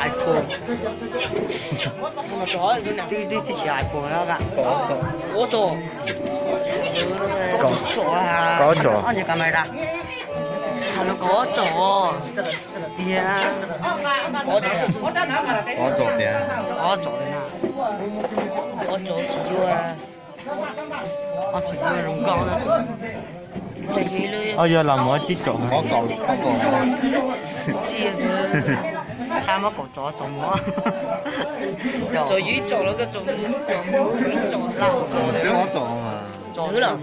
Ai phua. Twb twb tsis ai phua no. Kaum txom. Kaum txom. Ob niag camera. Tham lus kaum txom. Tiag. Kaum txom tiag. Kaum txom na. Kaum txom tsis yuav. Ob tsis yuav zoo nkauj na. Ob yog los mus tsib txom. Tsis, tshaj muab kaum txom txom mus. Txom yus ib txom los koj txom mus ib txom. Txom xwb ob txom. Txom xwb los.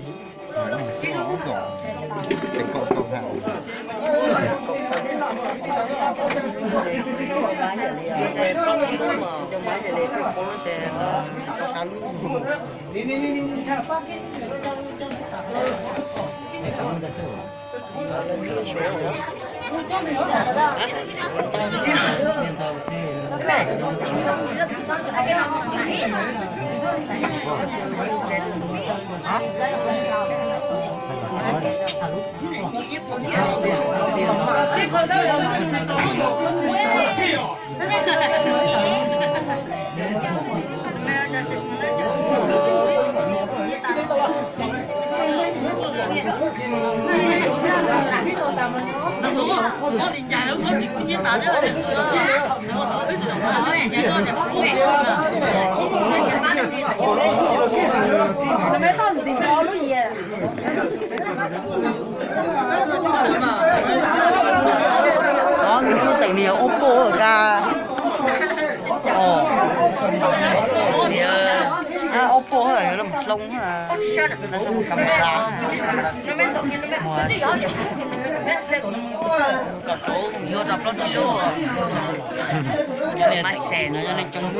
Ob teem niag Oppo ka. Ob Pom lawv mus hloov, lawv hloov camera, mus kom tsuav yuav rau plaub tsib lub. Yog li pab xeem no yog li coob,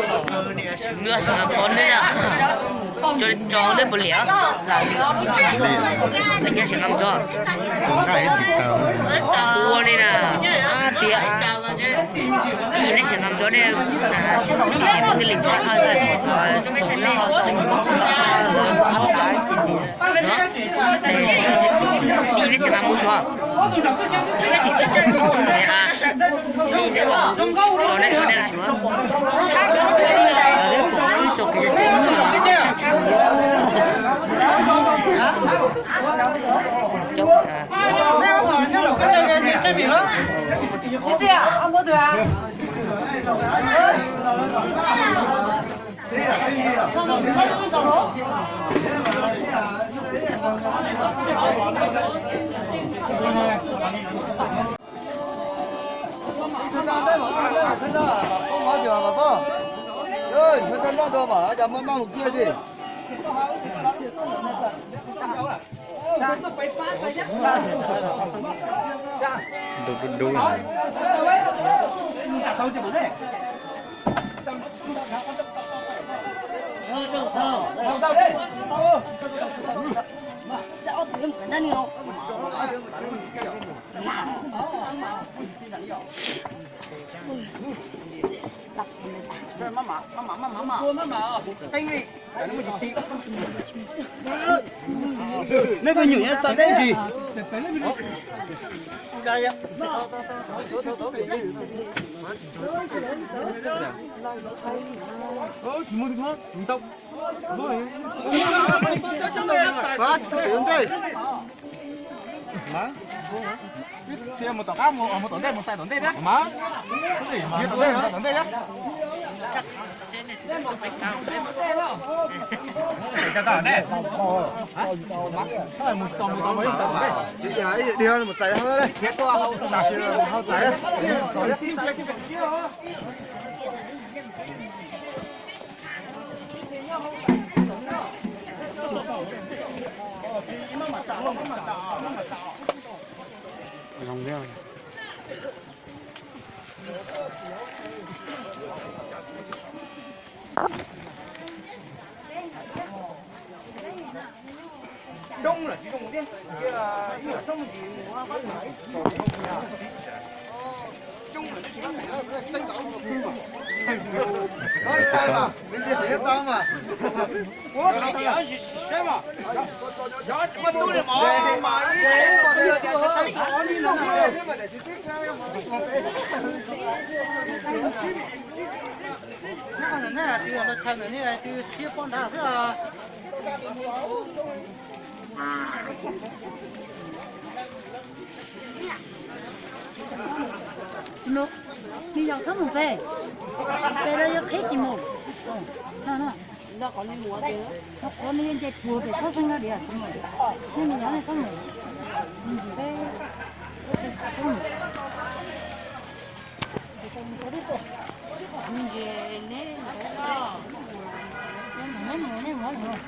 nws xeem nqas tsov neb, cov li tso neb puas liam? Lam li, neb xeem nqas tsov. Ua li na, ab tiag, ib yim neb xeem nqas tsov ne, tsis tau tsis muaj tiag li, tso, tso neb ho tso, ab tas tsis tiag. Ib yim neb xeem nqas mus suav. Ib yim neb tso neb tso neb suav. Ib tso kiag tso neb. Dub dub dub. Neb puas nyuam yav txav deb ntsis? Mus tom qab, mus tom ntej, mus txais tom ntej thiab. Mus tom ntej, mus txais tom ntej thiab. Zoo thiab. Nws yog txhob mus pem, pem los yuav qhib tsis mus. Qhov nws yuav nce puag pem txhob xeeb no diam tsis mus. Nws yog txhob mus, ntsis peb txhob mus. Neb mus, neb mus, neb mus.